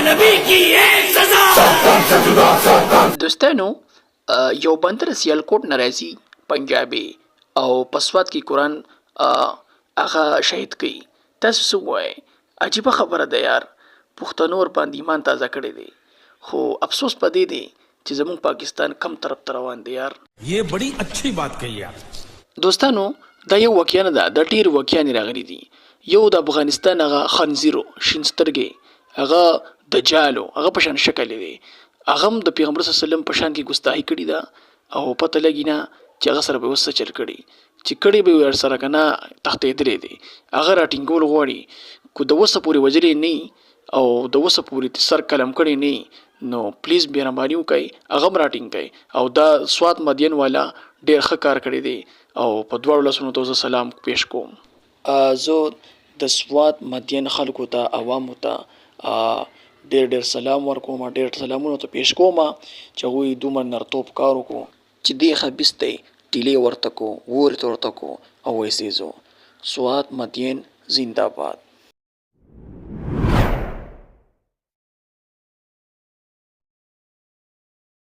नबी की एक सजा. دوستانو، یو بنده د سیالکوټ نه راځي، پنجابي، او په سوات کې قرآن هغه شهید کوي. تاسو څه ووایئ؟ عجیبه خبره ده یار. پښتنو ورباندې ایمان تازه کړی دی، خو افسوس په دې دی چې زمونږ پاکستان کم طرف ته روان دی یار. یہ بڑی اچھی بات کہی آپ. دوستانو، دا یو واقعه نه ده، دا ډېرې واقعانې راغلي دي. یو د افغانستان هغه خنزیر و، شین سترګی، هغه دجال و، هغه په شان شکل یې دی، هغه هم د پیغمبر صلی الله علیه وسلم په شان کې ګستاخي کړې ده، او پته لګي نه چې هغه سره به یې اوس څه چل کړي چې کړي به وي ورسره که نه. تښتېدلی دی، هغه راټینګول غواړي. که د اوسه پورې وژلی نه او د اوسه پورې سر قلم کړی نه، نو پلیز مهرباني وکړئ، هغه هم راټینګ کړئ. او دا سوات مدین والا ډېر ښه کار کړی دی، او په دواړو لاسونو ته زه سلام پیش کوم. زه د سوات مدین خلکو ته، عوامو ته ډېر ډېر سلام ورکوم، ډېر سلامونه ته پیش کوم چې هغوی دومره نرتوب کار وکړو چې دې خبیث ته یې ټیلې ورته کو، ورته ورته کو او ویې سېزو. سوات مدین زنده باد.